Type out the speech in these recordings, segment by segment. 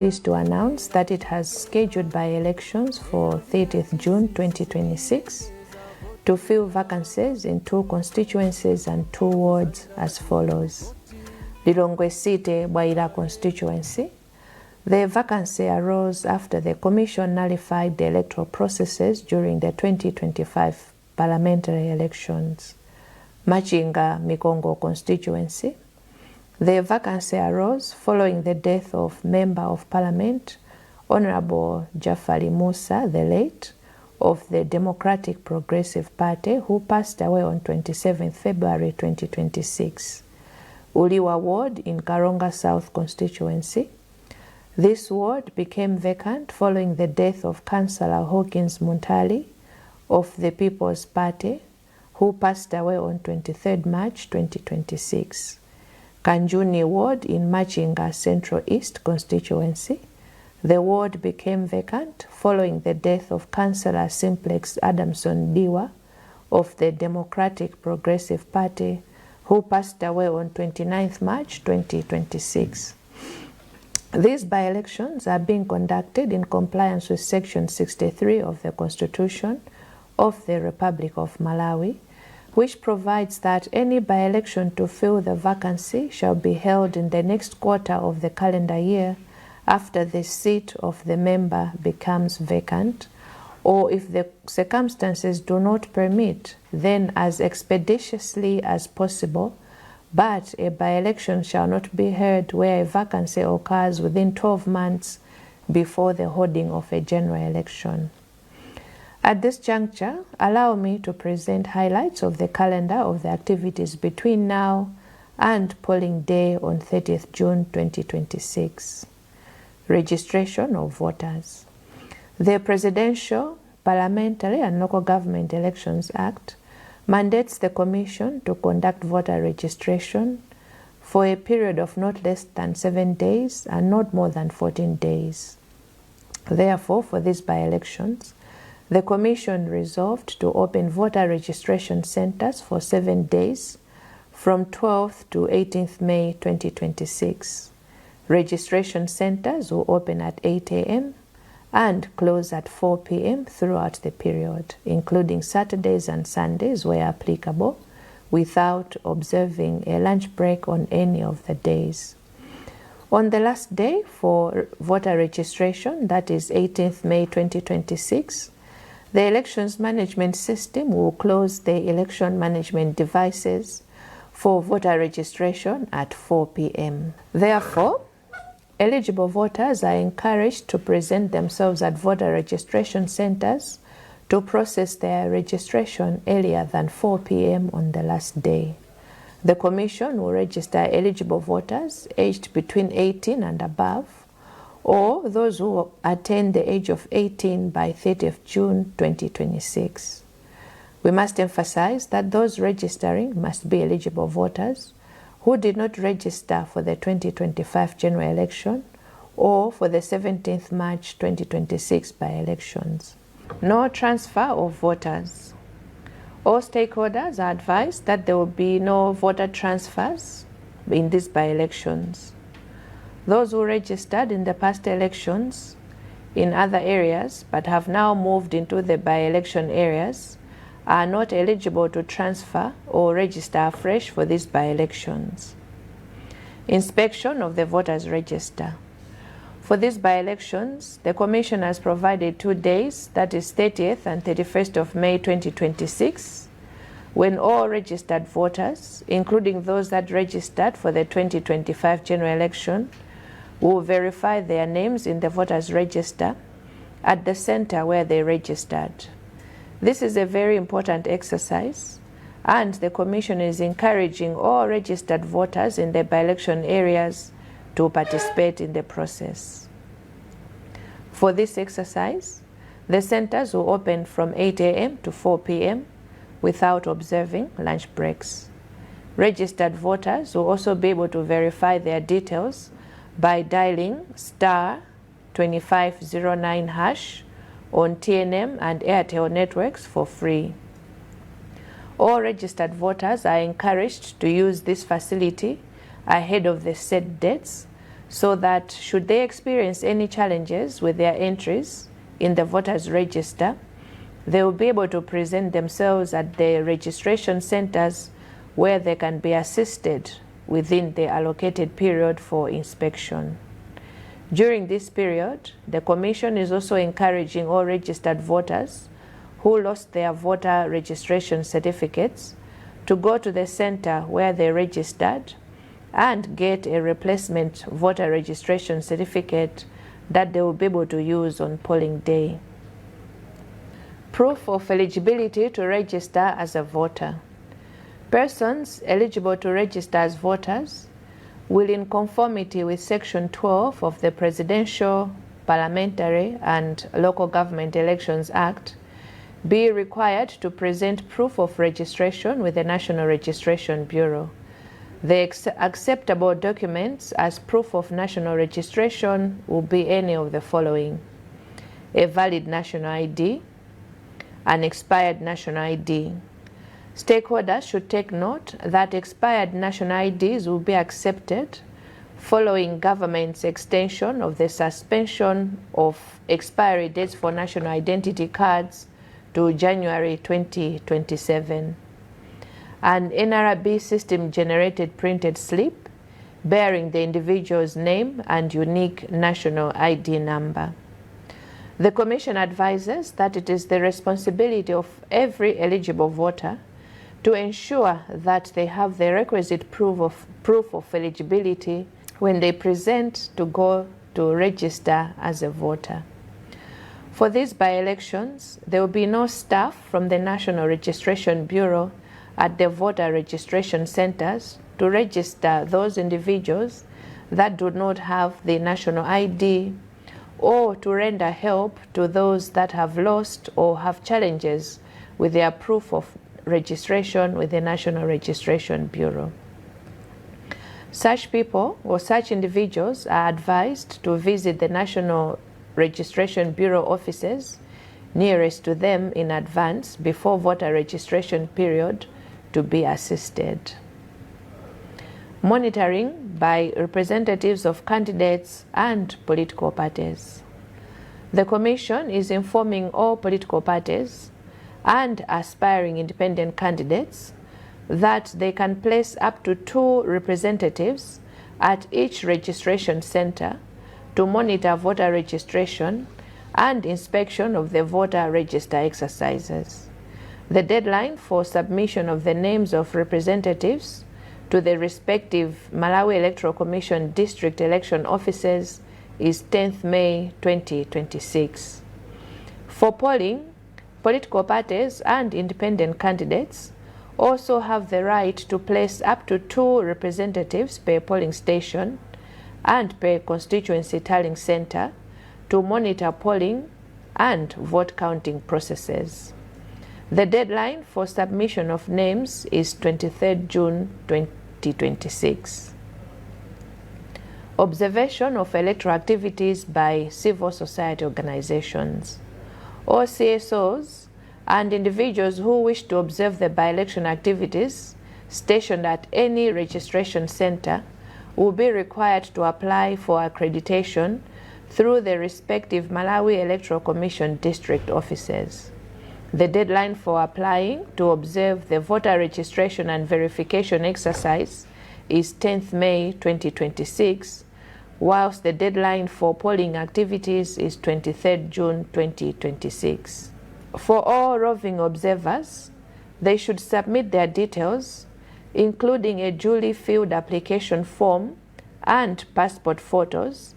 Pleased to announce that it has scheduled by-elections for 30th June 2026 to fill vacancies in two constituencies and two wards as follows. Lilongwe City Bwaila constituency. The vacancy arose after the Commission nullified the electoral processes during the 2025 parliamentary elections. Machinga Mikongo constituency. The vacancy arose following the death of Member of Parliament Honorable Jafari Musa, the late, of the Democratic Progressive Party, who passed away on 27 February 2026. Uliwa Ward in Karonga South constituency. This ward became vacant following the death of Councillor Hawkins Muntali of the People's Party, who passed away on 23rd March 2026. Kanjuni Ward in Machinga Central East constituency. The ward became vacant following the death of Councillor Simplex Adamson Diwa of the Democratic Progressive Party, who passed away on 29th March 2026. These by-elections are being conducted in compliance with Section 63 of the Constitution of the Republic of Malawi, which provides that any by-election to fill the vacancy shall be held in the next quarter of the calendar year after the seat of the member becomes vacant, or if the circumstances do not permit, then as expeditiously as possible, but a by-election shall not be held where a vacancy occurs within 12 months before the holding of a general election. At this juncture, allow me to present highlights of the calendar of the activities between now and polling day on 30th June 2026. Registration of voters. The Presidential, Parliamentary and Local Government Elections Act mandates the Commission to conduct voter registration for a period of not less than 7 days and not more than 14 days. Therefore, for these by-elections, the Commission resolved to open voter registration centers for 7 days from 12th to 18th May 2026. Registration centers will open at 8 a.m. and close at 4 p.m. throughout the period, including Saturdays and Sundays where applicable, without observing a lunch break on any of the days. On the last day for voter registration, that is 18th May 2026, the elections management system will close the election management devices for voter registration at 4 p.m. Therefore, eligible voters are encouraged to present themselves at voter registration centers to process their registration earlier than 4 p.m. on the last day. The Commission will register eligible voters aged between 18 and above, or those who attain the age of 18 by 30th June 2026. We must emphasize that those registering must be eligible voters who did not register for the 2025 general election or for the 17th March 2026 by-elections. No transfer of voters. All stakeholders are advised that there will be no voter transfers in these by-elections. Those who registered in the past elections in other areas but have now moved into the by-election areas are not eligible to transfer or register afresh for these by-elections. Inspection of the voters' register. For these by-elections, the Commission has provided 2 days, that is 30th and 31st of May 2026, when all registered voters, including those that registered for the 2025 general election, will verify their names in the voters' register at the center where they registered. This is a very important exercise, and the Commission is encouraging all registered voters in the by-election areas to participate in the process. For this exercise, the centers will open from 8 a.m. to 4 p.m. without observing lunch breaks. Registered voters will also be able to verify their details by dialing *2509# on TNM and Airtel networks for free. All registered voters are encouraged to use this facility ahead of the set dates so that should they experience any challenges with their entries in the voters register, they will be able to present themselves at the registration centers where they can be assisted within the allocated period for inspection. During this period, the Commission is also encouraging all registered voters who lost their voter registration certificates to go to the center where they registered and get a replacement voter registration certificate that they will be able to use on polling day. Proof of eligibility to register as a voter. Persons eligible to register as voters will, in conformity with Section 12 of the Presidential, Parliamentary and Local Government Elections Act, be required to present proof of registration with the National Registration Bureau. The acceptable documents as proof of national registration will be any of the following: a valid national ID, an expired national ID. Stakeholders should take note that expired national IDs will be accepted following government's extension of the suspension of expiry dates for national identity cards to January 2027. An NRB system generated printed slip bearing the individual's name and unique national ID number. The Commission advises that it is the responsibility of every eligible voter to ensure that they have the requisite proof of eligibility when they present to go to register as a voter. For these by-elections, there will be no staff from the National Registration Bureau at the voter registration centers to register those individuals that do not have the national ID or to render help to those that have lost or have challenges with their proof of registration with the National Registration Bureau. Such people or such individuals are advised to visit the National Registration Bureau offices nearest to them in advance before voter registration period to be assisted. Monitoring by representatives of candidates and political parties. The Commission is informing all political parties and aspiring independent candidates that they can place up to two representatives at each registration center to monitor voter registration and inspection of the voter register exercises. The deadline for submission of the names of representatives to the respective Malawi Electoral Commission district election offices is 10th May 2026. For polling, political parties and independent candidates also have the right to place up to two representatives per polling station and per constituency tallying center to monitor polling and vote counting processes. The deadline for submission of names is 23rd June 2026. Observation of electoral activities by civil society organizations. All CSOs and individuals who wish to observe the by-election activities stationed at any registration center will be required to apply for accreditation through the respective Malawi Electoral Commission district offices. The deadline for applying to observe the voter registration and verification exercise is 10th May 2026, whilst the deadline for polling activities is 23rd June 2026. For all roving observers, they should submit their details, including a duly filled application form and passport photos,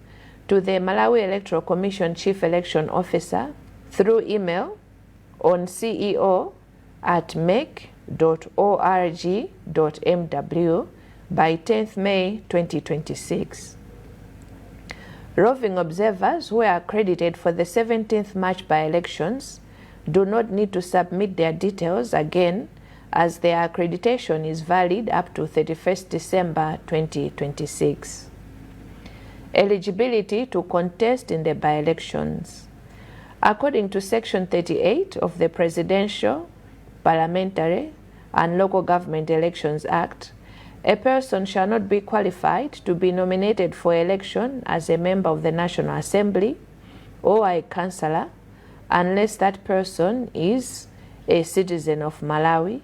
to the Malawi Electoral Commission Chief Election Officer through email on ceo@mec.org.mw by 10th May 2026. Roving observers who are accredited for the 17th March by-elections do not need to submit their details again, as their accreditation is valid up to 31st December 2026. Eligibility to contest in the by-elections. According to Section 38 of the Presidential, Parliamentary and Local Government Elections Act, A person shall not be qualified to be nominated for election as a member of the National Assembly or a councillor unless that person is a citizen of Malawi,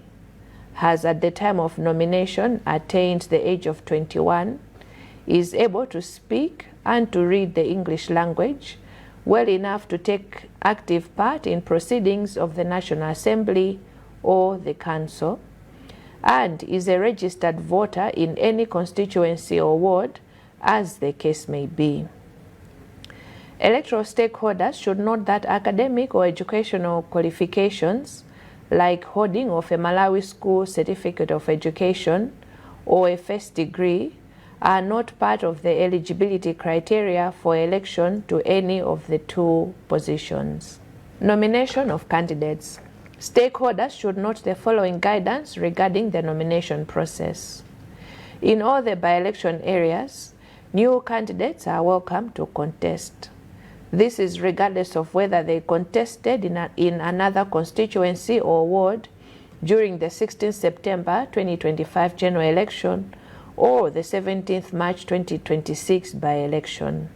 has at the time of nomination attained the age of 21, is able to speak and to read the English language well enough to take active part in proceedings of the National Assembly or the Council, and is a registered voter in any constituency or ward, as the case may be. Electoral stakeholders should note that academic or educational qualifications, like holding of a Malawi School Certificate of Education or a first degree, are not part of the eligibility criteria for election to any of the two positions. Nomination of candidates. Stakeholders should note the following guidance regarding the nomination process. In all the by-election areas, new candidates are welcome to contest. This is regardless of whether they contested in another constituency or ward during the 16th September 2025 general election or the 17th March 2026 by-election.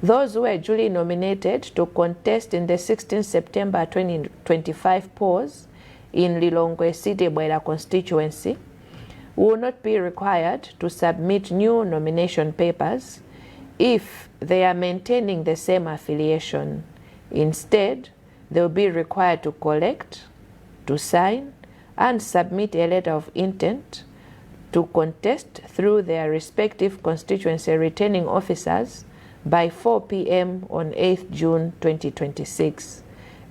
Those who were duly nominated to contest in the 16th September 2025 polls in Lilongwe City Bwaila constituency will not be required to submit new nomination papers if they are maintaining the same affiliation. Instead, they will be required to collect, to sign, and submit a letter of intent to contest through their respective constituency returning officers by 4 p.m. on 8th June 2026,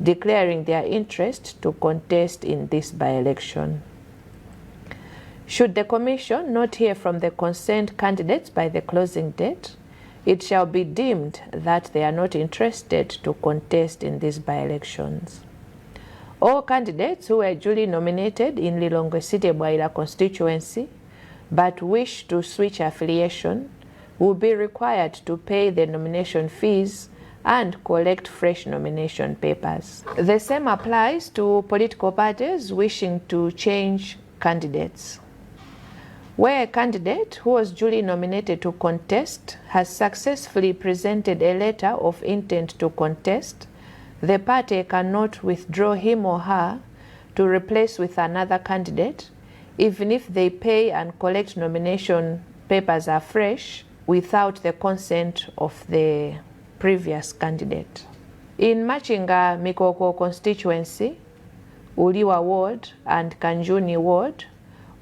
declaring their interest to contest in this by-election. Should the Commission not hear from the concerned candidates by the closing date, it shall be deemed that they are not interested to contest in these by-elections. All candidates who were duly nominated in Lilongwe City Bwaila constituency but wish to switch affiliation will be required to pay the nomination fees and collect fresh nomination papers. The same applies to political parties wishing to change candidates. Where a candidate who was duly nominated to contest has successfully presented a letter of intent to contest, the party cannot withdraw him or her to replace with another candidate, even if they pay and collect nomination papers afresh without the consent of the previous candidate. In Machinga Mikoko constituency, Uliwa Ward and Kanjuni Ward,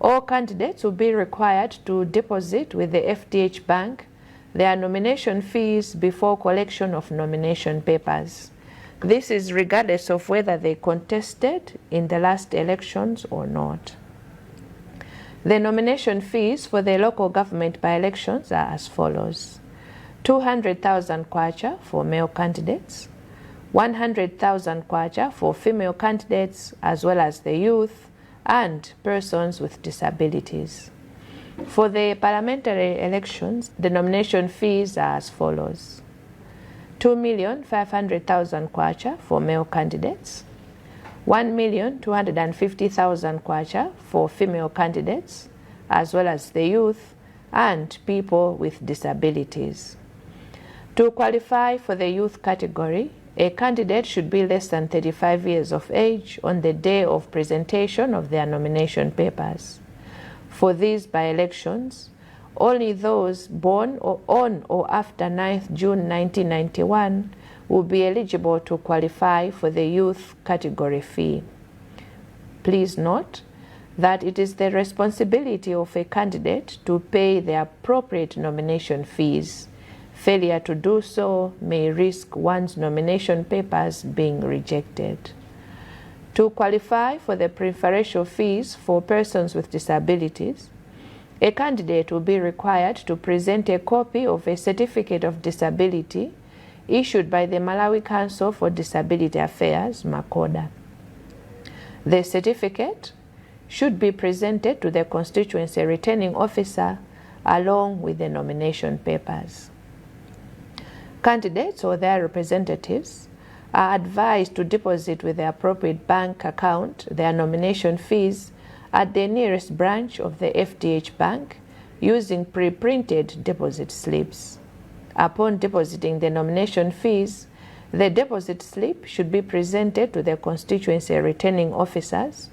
all candidates will be required to deposit with the FDH Bank their nomination fees before collection of nomination papers. This is regardless of whether they contested in the last elections or not. The nomination fees for the local government by-elections are as follows: 200,000 kwacha for male candidates, 100,000 kwacha for female candidates, as well as the youth and persons with disabilities. For the parliamentary elections, the nomination fees are as follows: 2,500,000 kwacha for male candidates, 1,250,000 kwacha for female candidates, as well as the youth and people with disabilities. To qualify for the youth category, a candidate should be less than 35 years of age on the day of presentation of their nomination papers. For these by-elections, only those born or on or after 9th June 1991 will be eligible to qualify for the youth category fee. Please note that it is the responsibility of a candidate to pay the appropriate nomination fees. Failure to do so may risk one's nomination papers being rejected. To qualify for the preferential fees for persons with disabilities, a candidate will be required to present a copy of a certificate of disability issued by the Malawi Council for Disability Affairs, MACODA. The certificate should be presented to the constituency returning officer along with the nomination papers. Candidates or their representatives are advised to deposit with the appropriate bank account their nomination fees at the nearest branch of the FDH Bank using pre-printed deposit slips. Upon depositing the nomination fees, the deposit slip should be presented to the constituency returning officers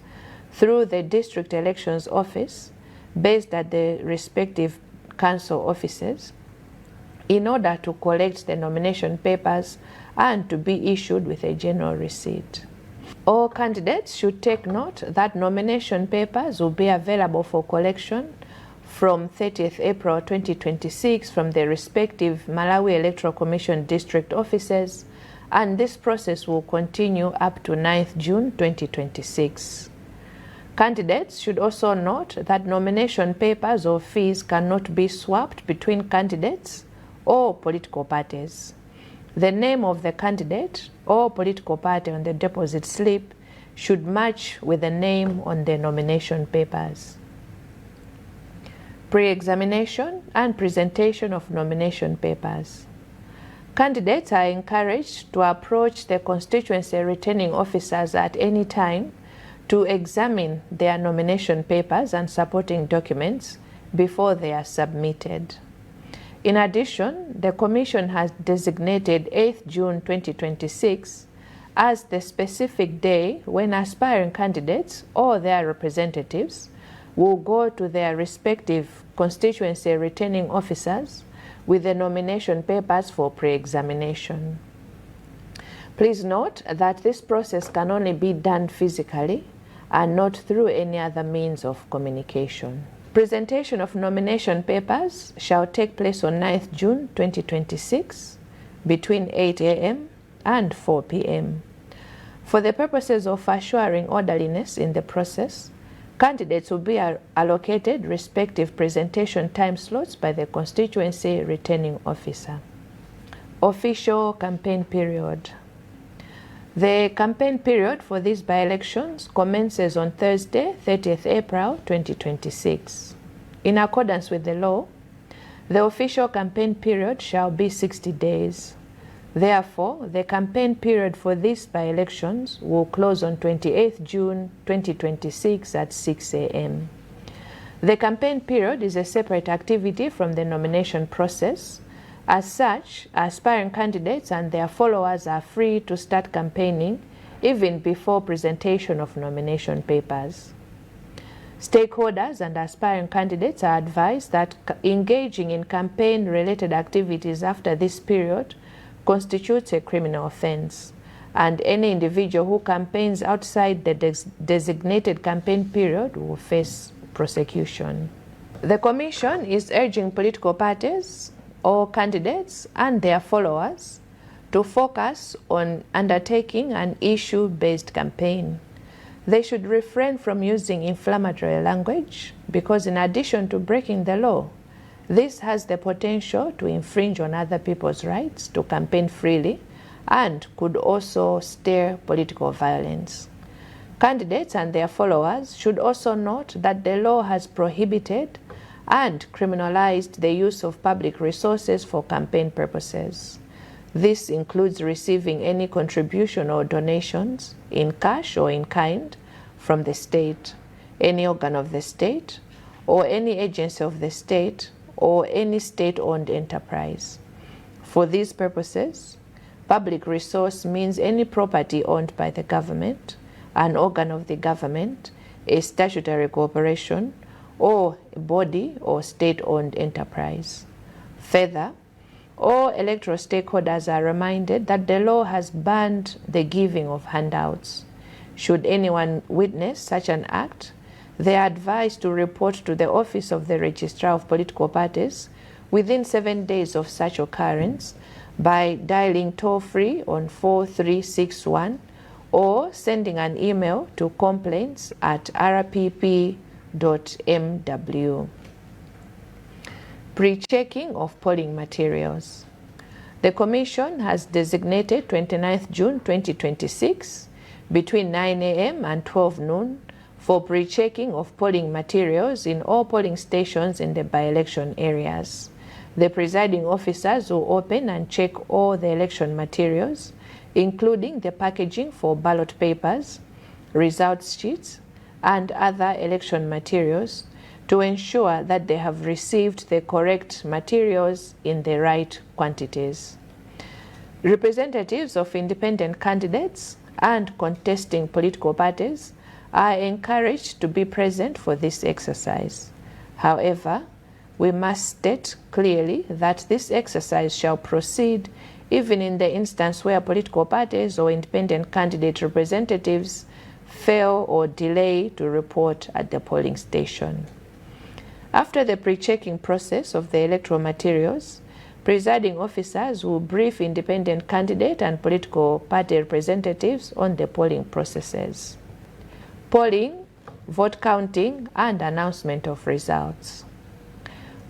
through the district elections office based at the respective council offices in order to collect the nomination papers and to be issued with a general receipt. All candidates should take note that nomination papers will be available for collection from 30th April 2026 from the respective Malawi Electoral Commission district offices, and this process will continue up to 9th June 2026. Candidates should also note that nomination papers or fees cannot be swapped between candidates or political parties. The name of the candidate or political party on the deposit slip should match with the name on the nomination papers. Pre-examination and presentation of nomination papers. Candidates are encouraged to approach the constituency returning officers at any time to examine their nomination papers and supporting documents before they are submitted. In addition, the Commission has designated 8th June 2026 as the specific day when aspiring candidates or their representatives will go to their respective constituency returning officers with the nomination papers for pre-examination. Please note that this process can only be done physically and not through any other means of communication. Presentation of nomination papers shall take place on 9th June 2026 between 8 a.m. and 4 p.m. For the purposes of assuring orderliness in the process, candidates will be allocated respective presentation time slots by the constituency returning officer. Official campaign period. The campaign period for these by-elections commences on Thursday, 30th April 2026. In accordance with the law, the official campaign period shall be 60 days. Therefore, the campaign period for these by-elections will close on 28th June 2026 at 6 a.m. The campaign period is a separate activity from the nomination process. As such, aspiring candidates and their followers are free to start campaigning even before presentation of nomination papers. Stakeholders and aspiring candidates are advised that engaging in campaign-related activities after this period constitutes a criminal offense, and any individual who campaigns outside the designated campaign period will face prosecution. The Commission is urging political parties, all candidates and their followers to focus on undertaking an issue-based campaign. They should refrain from using inflammatory language because, in addition to breaking the law, this has the potential to infringe on other people's rights to campaign freely and could also stir political violence. Candidates and their followers should also note that the law has prohibited and criminalized the use of public resources for campaign purposes. This includes receiving any contribution or donations in cash or in kind from the state, any organ of the state, or any agency of the state, or any state-owned enterprise. For these purposes, public resource means any property owned by the government, an organ of the government, a statutory corporation, or a body or state-owned enterprise. Further, all electoral stakeholders are reminded that the law has banned the giving of handouts. Should anyone witness such an act, they are advised to report to the Office of the Registrar of Political Parties within 7 days of such occurrence by dialing toll-free on 4361 or sending an email to complaints@rpp.mw. Pre-checking of polling materials. The Commission has designated 29th June 2026 between 9 a.m. and 12 noon for pre-checking of polling materials in all polling stations in the by-election areas. The presiding officers will open and check all the election materials, including the packaging for ballot papers, results sheets, and other election materials to ensure that they have received the correct materials in the right quantities. Representatives of independent candidates and contesting political parties are encouraged to be present for this exercise. However, we must state clearly that this exercise shall proceed even in the instance where political parties or independent candidate representatives fail or delay to report at the polling station. After the pre-checking process of the electoral materials, presiding officers will brief independent candidate and political party representatives on the polling processes. Polling, vote counting, and announcement of results.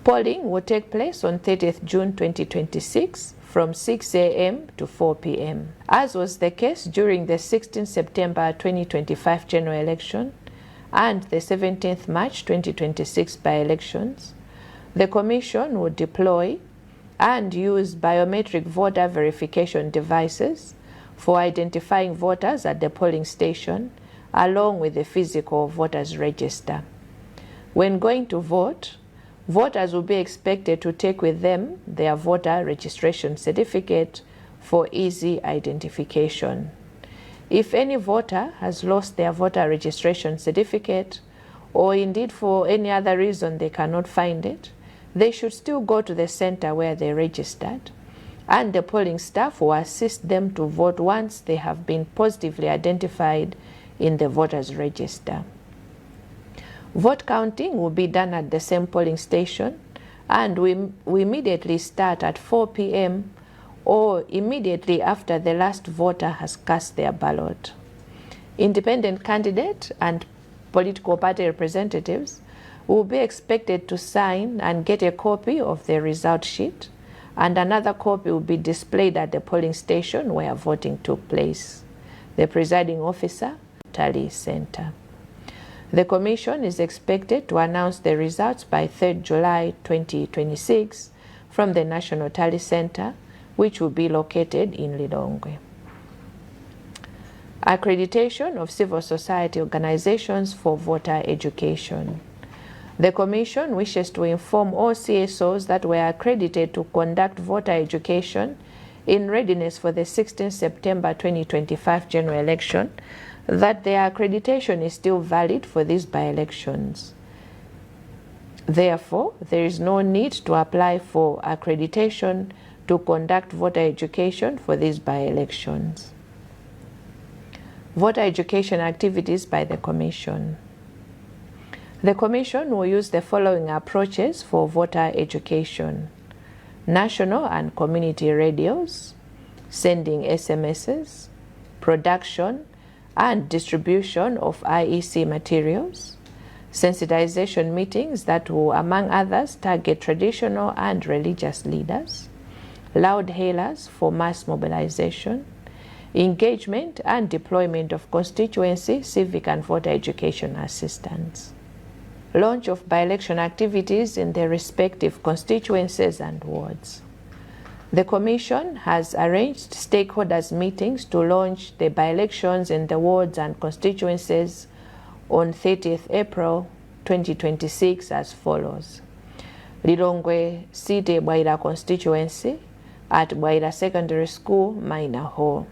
Polling will take place on 30th June 2026 from 6 a.m. to 4 p.m. As was the case during the 16th September 2025 general election and the 17th March 2026 by-elections, the Commission will deploy and use biometric voter verification devices for identifying voters at the polling station, along with the physical voters register. When going to vote, voters will be expected to take with them their voter registration certificate for easy identification. If any voter has lost their voter registration certificate, or indeed for any other reason they cannot find it, they should still go to the center where they registered, and the polling staff will assist them to vote once they have been positively identified in the voters register. Vote counting will be done at the same polling station, and we immediately start at 4 p.m. or immediately after the last voter has cast their ballot. Independent candidate and political party representatives will be expected to sign and get a copy of the result sheet, and another copy will be displayed at the polling station where voting took place. The presiding officer, tally center. The Commission is expected to announce the results by 3rd July 2026 from the National Tally Center, which will be located in Lilongwe. Accreditation of civil society organizations for voter education. The Commission wishes to inform all CSOs that were accredited to conduct voter education in readiness for the 16th September 2025 general election that their accreditation is still valid for these by-elections. Therefore, there is no need to apply for accreditation to conduct voter education for these by-elections. Voter education activities by the Commission. The Commission will use the following approaches for voter education: national and community radios, sending SMSs, production and distribution of IEC materials, sensitization meetings that will, among others, target traditional and religious leaders, loud hailers for mass mobilization, engagement and deployment of constituency, civic and voter education assistants. Launch of by-election activities in their respective constituencies and wards. The Commission has arranged stakeholders meetings to launch the by-elections in the wards and constituencies on 30th April 2026 as follows. Lilongwe City Bwaila constituency at Bwaila Secondary School, Minor Hall.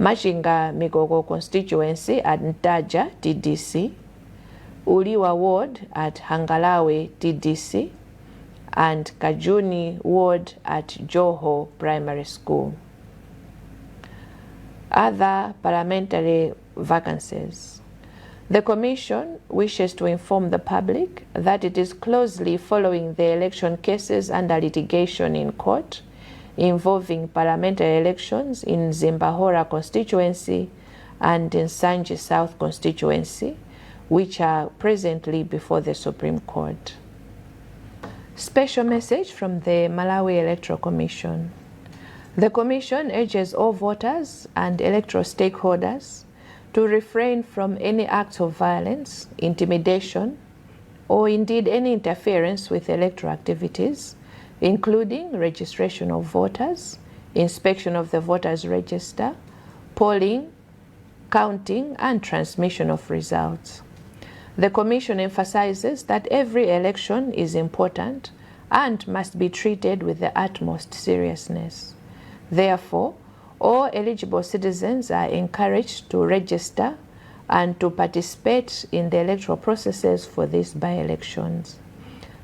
Machinga Mikoko constituency at Ntaja TDC. Uliwa Ward at Hangalawe TDC and Kajuni Ward at Joho Primary School. Other parliamentary vacancies. The Commission wishes to inform the public that it is closely following the election cases under litigation in court involving parliamentary elections in Mzimba Hora constituency and Nsanje South constituency, which are presently before the Supreme Court. Special message from the Malawi Electoral Commission. The Commission urges all voters and electoral stakeholders to refrain from any acts of violence, intimidation, or indeed any interference with electoral activities, including registration of voters, inspection of the voters' register, polling, counting, and transmission of results. The Commission emphasizes that every election is important and must be treated with the utmost seriousness. Therefore, all eligible citizens are encouraged to register and to participate in the electoral processes for these by-elections.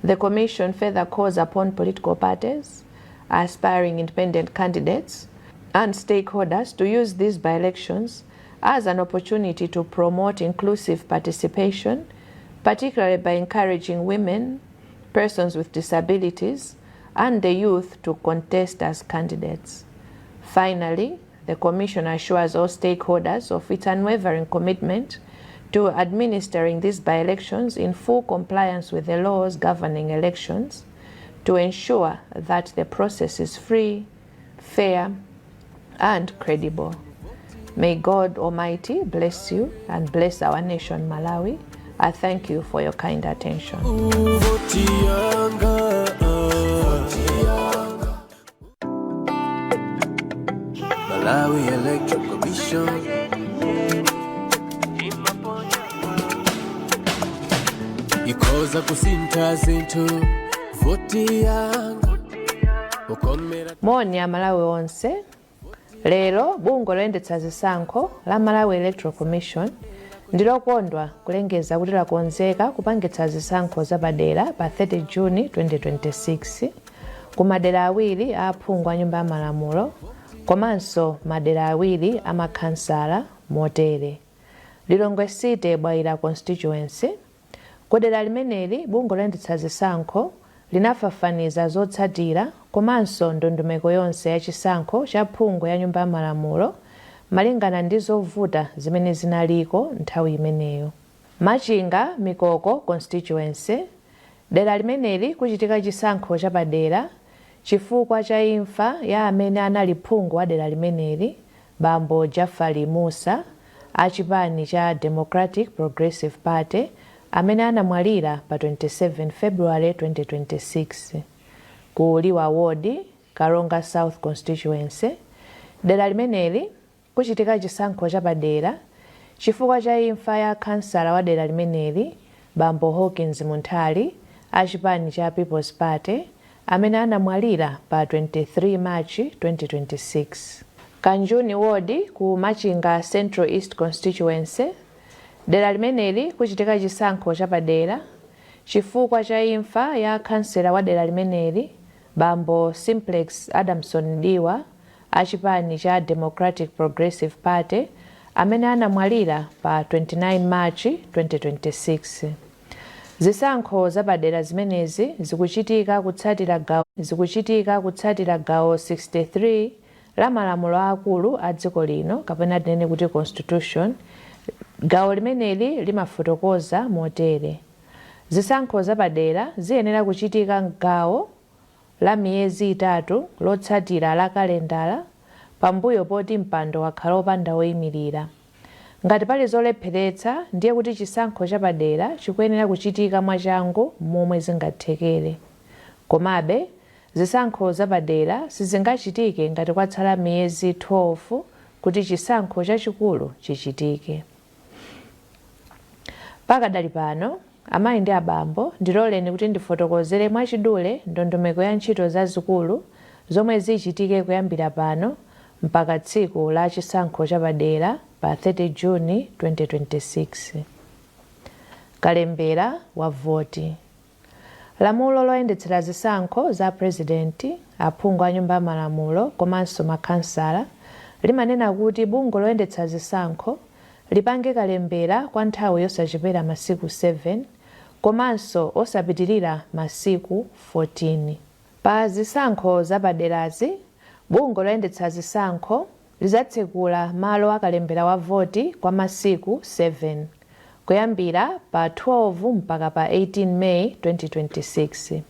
The Commission further calls upon political parties, aspiring independent candidates, and stakeholders to use these by-elections as an opportunity to promote inclusive participation, particularly by encouraging women, persons with disabilities, and the youth to contest as candidates. Finally, the Commission assures all stakeholders of its unwavering commitment to administering these by-elections in full compliance with the laws governing elections to ensure that the process is free, fair, and credible. May God Almighty bless you and bless our nation, Malawi. I thank you for your kind attention. Voti yanga. Malawi Electoral Commission ikhoza kusintha zinthu. Voti yanga ukomera. Moni Amalawi onse. Lero bungwe loyendetsa zisankho la Malawi Electoral Commission ndilokondwa kulengeza kuti lakonzeka kupangitsa zisankho zapadera pa 30 Juni 2026 ku madera awiri a aphungu a Nyumba ya Malamulo komanso madera awiri a makhansala motere: Lilongwe City Bwaila Constituency. Kudera limeneli, bungwe loyendetsa zisankho linafafaniza zotsatira komanso ndondomeko yonse ya chisankho cha phungu ya Nyumba ya Malamulo malingana ndi zovuta zimene zinaliko nthawi imeneyo. Machinga Mikoko Constituency. Dera limeneli kuchitika chisankho chapadera chifukwa cha imfa ya amene anali phungu wa dera limeneli, Bambo Jafali Musa a chipani cha Democratic Progressive Party, amene anamwalira pa 27 February 2026. Ku Liwa Ward, Karonga South Constituency, dera limeneli kuchitika chisankho chapadera chifukwa cha imfa ya khansala wa dera limeneli, Bambo Hawkins Munthali a chipani cha People's Party, amene anamwalira pa 23 March 2026. Kanjuni Ward ku Machinga Central East Constituency, dera limeneli kuchitika chisankho chapadera chifukwa cha imfa ya khansela wa dera limeneli, Bambo Simplex Adamson Diwa a chipani cha Democratic Progressive Party, amene anamwalira pa 29 March 2026. Zisankho zapadera zimenezi zikuchitika kutsatira gawo 63 la malamulo akulu a dziko lino, kapena tinene kuti Constitution. Gawo limeneli limafotokoza motere: zisankho zapadera ziyenera kuchitika mgawo la miyezi 3 lotsatira la kalendala pambuyo poti mpando wakhala wopanda woyimirira. Ngati pali zolepheretsa, ndiye kuti chisankho chapadera chikuyenera kuchitika mwachangu momwe zingathekere. Komabe, zisankho zapadera sizingachitike ngati kwatsala miyezi 12 kuti chisankho chachikulu chichitike. Pakadali pano, amayi ndi abambo, ndiloleni kuti ndifotokozere mwachidule ndondomeko ya ntchito zazikulu zomwe zichitike kuyambira pano mpaka tsiku la chisankho chapadera pa 30 Juni 2026. Kalembera wa voti. Lamulo loyendetsera zisankho za Purezidenti, aphungu a Nyumba ya Malamulo komanso makhansala limanena kuti bungwe loyendetsa zisankho lipange kalembera kwa nthawi yosachepera masiku 7 komanso osapitirira masiku 14. Pa zisankho zapaderazi, bungwe loyendetsa zisankho lidzatsekula malo akalembera wa voti kwa masiku 7 kuyambira pa 12 mpaka pa 18 May 2026.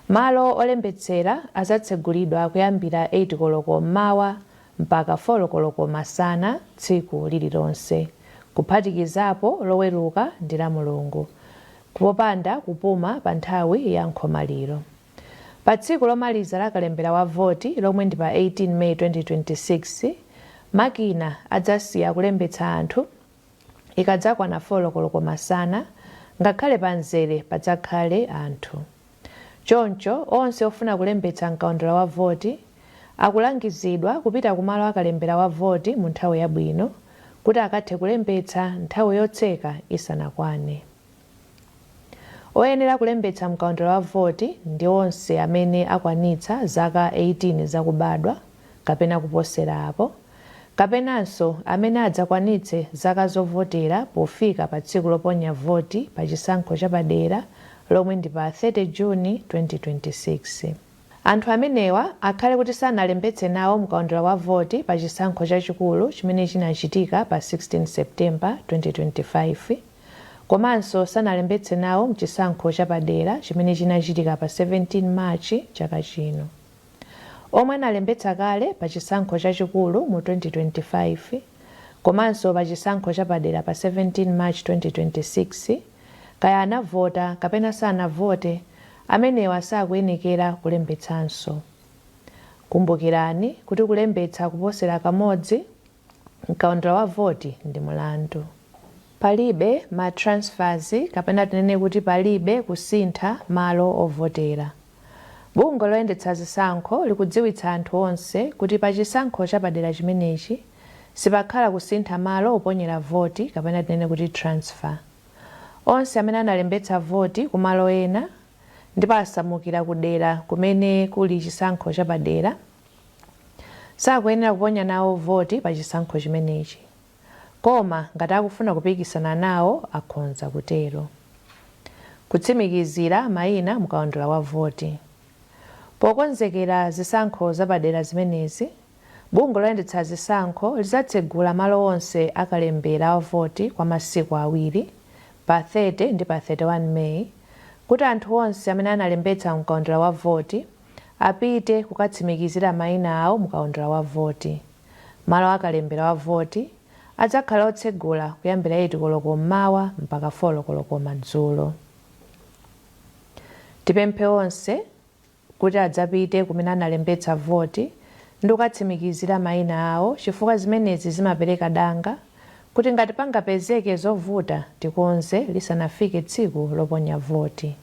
Malo olembetsera adzatsegulidwa kuyambira 8 koloko mmawa mpaka 4 koloko masana tsiku lililonse, kuphatikizapo Loweruka ndi la Mulungu, popanda kupuma pa nthawi ya nkhomaliro. Pa tsiku lomaliza la kalembera wa voti, lomwe ndi pa 18 May 2026, makina adzasiya kulembetsa anthu ikadzakwana 4 koloko masana. Ngakhale pa mzere padzakhale anthu. Choncho, onse ofuna kulembetsa mkaundula wa voti akulangizidwa kupita kumalo akalembera wa voti mu nthawi yabwino kuti akathe kulembetsa nthawi yotseka isanakwane. Oyenera kulembetsa mkaundula wa voti ndi onse amene akwanitsa zaka 18 zakubadwa kapena kuposera apo, kapenanso amene adzakwanitse zaka zovotera pofika pa tsiku loponya voti pa chisankho chapadera lomwe ndi pa 30 Juni 2026. Anthu amenewa akhale kuti sanalembetse nawo mkaundula wa voti pa chisankho chachikulu chimene chinachitika pa 16 September 2025, komanso sanalembetse nawo mchisankho chapadera chimene chinachitika pa 17 March chaka chino. Omwe analembetsa kale pa chisankho chachikulu mu 2025 komanso pa chisankho chapadera pa 17 March 2026, kaya anavota kapena sanavote, amenewa sakuyenekera kulembetsanso. Kumbukirani kuti kulembetsa kuposera kamodzi mkaundula wa voti ndi mulandu. Palibe ma transfers kapena tinene kuti palibe kusintha malo ovotera. Bungwe loyendetsa zisankho likudziwitsa anthu onse kuti pa chisankho chapadera chimenechi sipakhala kusintha malo oponyera voti kapena tinene kuti transfer. Onse amene analembetsa voti kumalo ena ndipo asamukira kudera kumene kuli chisankho chapadera sakuyenera kuponya nawo voti pa chisankho chimenechi, koma ngati akufuna kupikisana nawo akhonza kutero. Kutsimikizira mayina mkaundula wa voti. Pokonzekera zisankho zapadera zimenezi, bungwe loyendetsa zisankho lidzatsegula malo onse akalembera wa voti kwa masiku awiri, pa 30 ndi pa 31 Meyi, kuti anthu onse amene analembetsa mkaundula wa voti apite kukatsimikizira mayina awo mkaundula wa voti. Malo akalembera wa voti adzakhala otsegula kuyambira 8 koloko mmawa mpaka 4 koloko madzulo. Tipemphe onse kuti adzapite kumene analembetsa voti ndi kukatsimikizira mayina awo, chifukwa zimenezi zimapereka danga kuti ngati pangapezeke zovuta tikonze lisanafike tsiku loponya voti.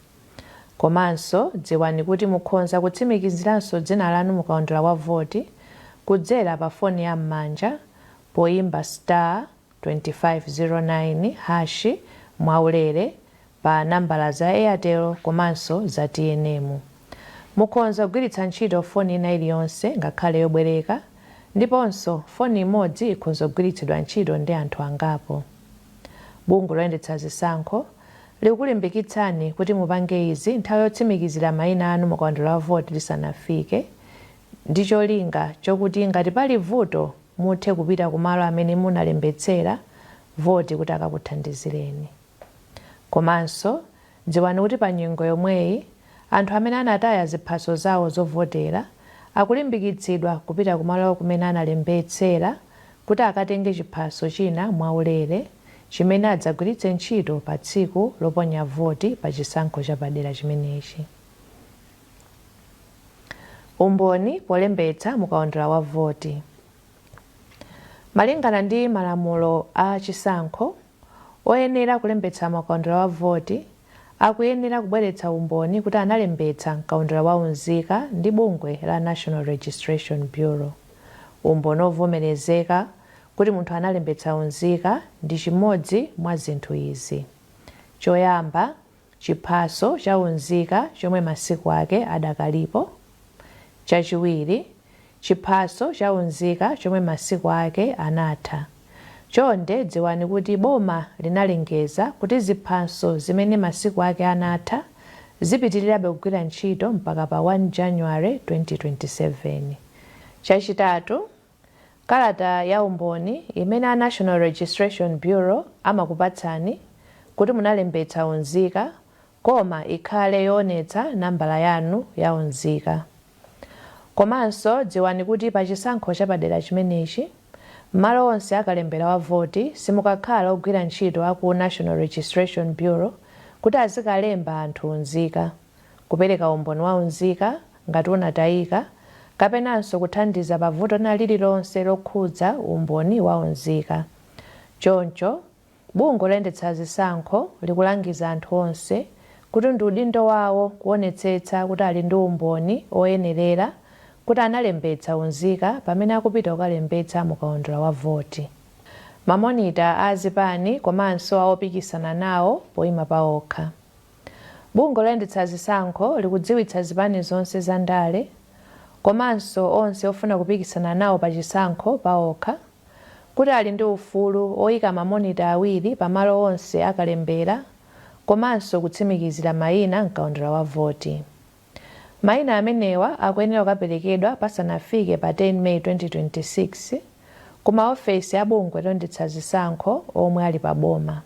Komanso dziwani kuti mukhonza kutsimikiziranso dzina lanu mukaundula wa voti kudzera pa foni ya m'manja poyimba star 2509 hash mwaulere pa nambala za Airtel komanso za TNM. Mukhonza kugwiritsa ntchito foni ina iliyonse, ngakhale yobwereka, ndiponso foni imodzi ikhonza kugwiritsidwa ntchito ndi anthu angapo. Bungwe loyendetsa zisankho likukulimbikitsani kuti mupange izi nthawi yotsimikizira mayina anu mukaundula wa voti lisanafike, ndi cholinga chokuti ngati pali vuto muthe kupita kumalo amene munalembetsera voti kuti akakuthandizireni. Komanso dziwani kuti pa nyengo yomweyi, anthu amene anataya ziphaso zawo zovotera akulimbikitsidwa kupita kumalo kumene analembetsera kuti akatenge chiphaso china mwaulere chimene adzagwiritse ntchito pa tsiku loponya voti pa chisankho chapadera chimenechi. Umboni polembetsa mukaundula wa voti. Malingana ndi malamulo a chisankho, oyenera kulembetsa mukaundula wa voti akuyenera kubweretsa umboni kuti analembetsa mkaundula wa unzika ndi bungwe la National Registration Bureau. Umboni ovomerezeka kuti munthu analembetsa unzika ndi chimodzi mwa zinthu izi: Choyamba, chiphaso cha unzika chomwe masiku ake adakalipo. Chachiwiri, chiphaso cha unzika chomwe masiku ake anatha. Chonde dziwani kuti boma linalengeza kuti ziphaso zimene masiku ake anatha zipitirirabe kugwira ntchito mpaka pa 1 January 2027. Chachitatu, kalata ya umboni imene a National Registration Bureau amakupatsani kuti munalembetsa unzika, koma ikhale yoonetsa nambala yanu ya unzika. Komanso dziwani kuti pa chisankho chapadera chimenechi, malo onse akalembera wa voti simukakhala ogwira ntchito aku National Registration Bureau kuti azikalemba anthu unzika, kupereka umboni wa unzika ngati unatayika, kapenanso kuthandiza pa vuto lina lililonse lokhudza umboni wa unzika. Choncho, Bungwe loyendetsa zisankho likulangiza anthu onse kuti ndi udindo wawo kuonetsetsa kuti ali ndi umboni oyenerera kuti analembetsa unzika pamene akupita kukalembetsa mukaundula wa voti. Mamonita a zipani komanso a opikisana nawo poyima paokha. Bungwe loyendetsa zisankho likudziwitsa zipani zonse za ndale komanso onse ofuna kupikisana nawo pa chisankho paokha kuti ali ndi ufulu oyika mamonita awiri pamalo onse akalembera komanso kutsimikizira mayina mkaundula wa voti. Mayina amenewa akuyenera kukaperekedwa pasanafike pa 10 May 2026 ku maofesi a bungwe loyendetsa zisankho omwe ali pa boma.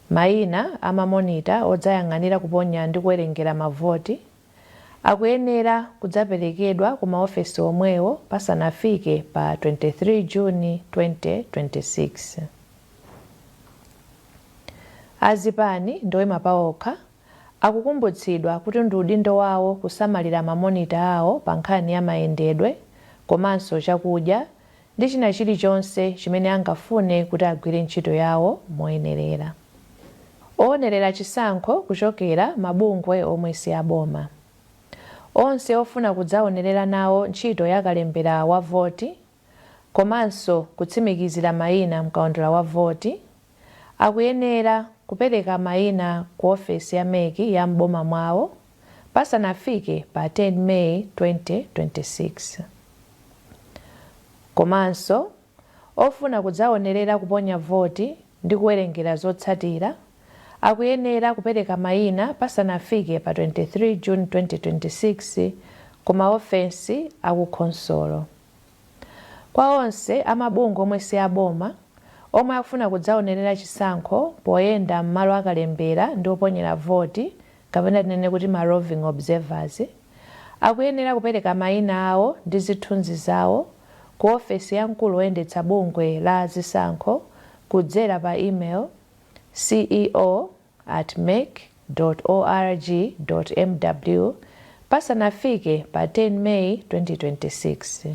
Mayina a mamonita odzayang'anira kuponya ndi kuwerengera mavoti akuyenera kudzaperekedwa ku maofesi omwewo pasanafike pa 23 Juni 2026. Azipani ndi oyima paokha akukumbutsidwa kuti ndi udindo wawo kusamalira mamonita awo pa nkhani ya mayendedwe komanso chakudya ndi china chilichonse chimene angafune kuti agwire ntchito yawo moyenerera. Oonerera chisankho kuchokera mabungwe omwe si aboma. Onse ofuna kudzaonerera nawo ntchito ya kalembera wa voti komanso kutsimikizira mayina mkaundula wa voti akuyenera kupereka mayina ku ofesi ya MEC ya m'boma mwawo pasanafike pa 10 May 2026. Komanso ofuna kudzaonerera kuponya voti ndi kuwerengera zotsatira akuyenera kupereka mayina pasanafike pa 23 June 2026 ku maofesi akukhonsolo. Kwa onse amabungwe omwe si aboma omwe akufuna kudzaonerera chisankho poyenda m'malo akalembera ndi oponyera voti, kapena tinene kuti ma roving observers, akuyenera kupereka mayina awo ndi zithunzi zawo ku ofesi ya mkulu woyendetsa bungwe la zisankho kudzera pa email ceo@mec.org.mw pasanafike pa 10 May 2026.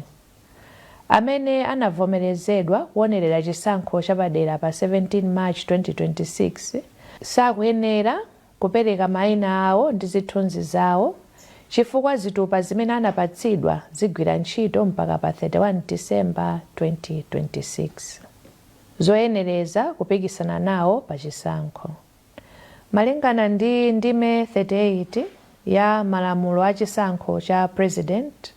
Amene anavomerezedwa kuonerera chisankho chapadera pa 17 March 2026 sakuyenera kupereka mayina awo ndi zithunzi zawo chifukwa zitupa zimene anapatsidwa zigwira ntchito mpaka pa 31 December 2026. Zoyenereza kupikisana nawo pa chisankho. Malingana ndi ndime 38 ya malamulo a chisankho cha president,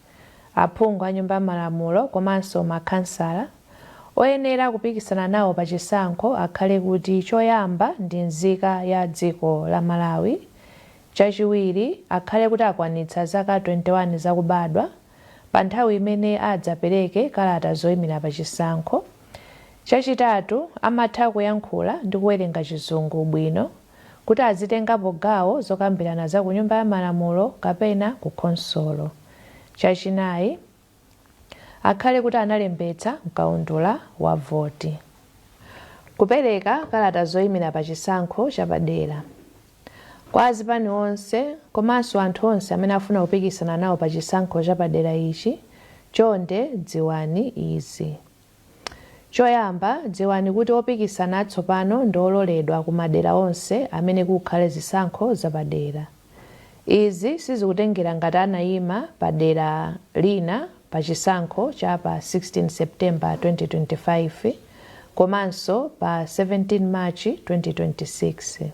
aphungu a nyumba ya malamulo komanso makhansala, oyenera kupikisana nawo pa chisankho akhale kuti choyamba ndi nzika ya dziko la Malawi, chachiwiri akhale kuti akwanitsa zaka 21 zakubadwa pa nthawi imene adzapereke kalata zoyimira pa chisankho, chachitatu amatha kuyankhula ndi kuwerenga Chizungu bwino kuti azitengapo gawo zokambirana za ku nyumba ya malamulo kapena ku khonsolo, chachinayi akhale kuti analembetsa mkaundula wa voti. Kupereka kalata zoyimira pa chisankho chapadera. Kwa azipani onse komanso anthu onse amene afuna kupikisana nawo pa chisankho chapadera ichi, chonde dziwani izi. Choyamba, dziwani kuti opikisana atsopano ndi ololedwa ku madera onse amene kukhale zisankho zapadera. Izi sizikutengera ngati anayima pa dera lina pa chisankho cha pa 16 September 2025 komanso pa 17 March 2026.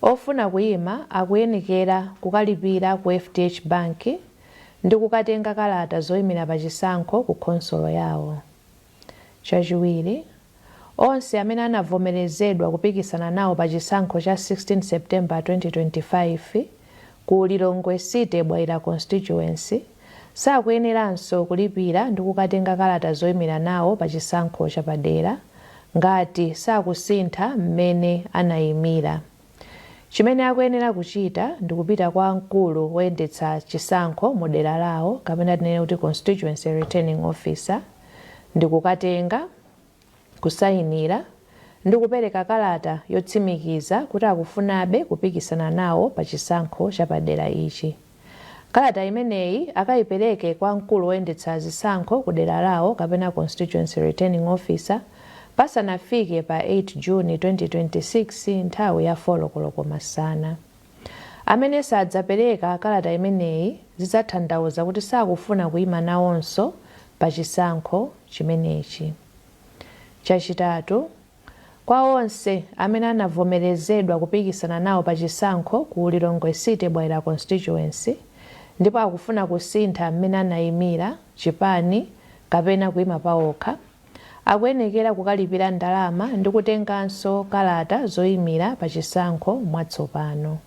Ofuna kuyima akuyenekera kukalipira ku FDH Bank ndi kukatenga kalata zoyimira pa chisankho ku khonsolo yawo. Chachiwiri, onse amene anavomerezedwa kupikisana nawo pa chisankho cha 16 September 2025 ku Lilongwe City Bwaila Constituency sakuyeneranso kulipira ndi kukatenga kalata zoyimira nawo pa chisankho chapadera ngati sakusintha mmene anayimira. Chimene akuyenera kuchita ndi kupita kwa mkulu woyendetsa chisankho mu dera lawo, kapena tinene kuti constituency returning officer, ndi kukatenga, kusayinira ndi kupereka kalata yotsimikiza kuti akufunabe kupikisana nawo pa chisankho chapadera ichi. Kalata imeneyi akayipereke kwa mkulu woyendetsa zisankho ku dera lawo kapena constituency returning officer pasanafike pa 23 June 2026. pasanafike pa 8 Juni 2026 nthawi ya 4 koloko masana. Amene sadzapereka kalata imeneyi zidzatanthauza kuti sakufuna kuyima nawonso pa chisankho chimenechi. Chachitatu, kwa onse amene anavomerezedwa kupikisana nawo pa chisankho ku Lilongwe City Bwaila Constituency ndipo akufuna kusintha mmene anayimira, chipani kapena kuyima pawokha, akuyenekera kukalipira ndalama ndi kutenganso kalata zoyimira pa chisankho mwatsopano.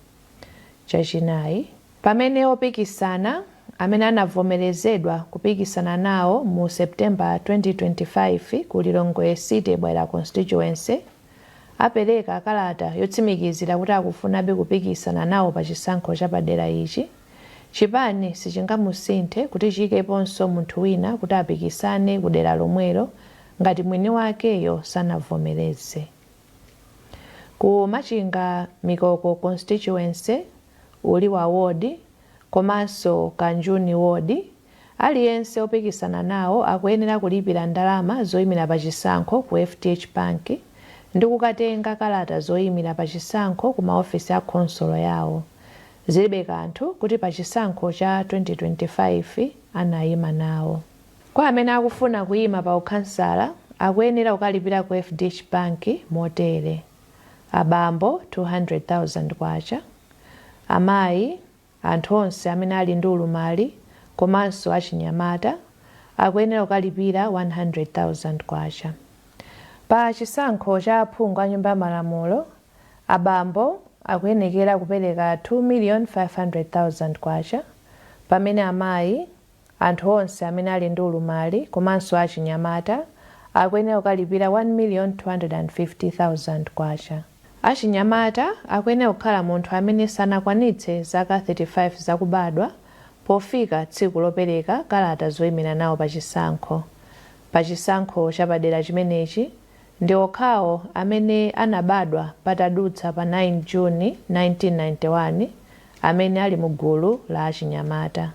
Chachinayi, pamene opikisana amene anavomerezedwa kupikisana nawo mu September 2025 ku Lilongwe City Bwaila Constituency apereka kalata yotsimikizira kuti akufunabe kupikisana nawo pa chisankho chapadera ichi, chipani sichingamusinthe kuti chiyikeponso munthu wina kuti apikisane ku dera lomwelo ngati mwini wakeyo sanavomereze. Ku Machinga Mikoko Constituency, Uliwa Ward komanso Kanjuni Ward, aliyense opikisana nawo akuyenera kulipira ndalama zoyimira pa chisankho ku FDH Bank ndi kukatenga kalata zoyimira pa chisankho ku maofesi a khonsolo yawo, zilibe kanthu kuti pa chisankho cha 2025 anayima nawo. Kwa amene akufuna kuyima pa ukhansala, akuyenera kukalipira ku FDH Bank motere: abambo 200,000 kwacha, amayi, anthu onse amene ali ndi ulumali komanso achinyamata akuyenera kukalipira 100,000 kwacha. Pa chisankho cha aphungu a Nyumba ya Malamulo, abambo akuyenekera kupereka 2,500,000 kwacha, pamene amayi, anthu onse amene ali ndi ulumali komanso achinyamata akuyenera kukalipira 1,250,000 kwacha. Achinyamata akuyenera kukhala munthu amene sanakwanitse zaka 35 zakubadwa pofika tsiku lopereka kalata zoyimira nawo pa chisankho. Pa chisankho chapadera chimenechi, ndi okhawo amene anabadwa patadutsa pa 9 Juni 1991 amene ali mu gulu la achinyamata.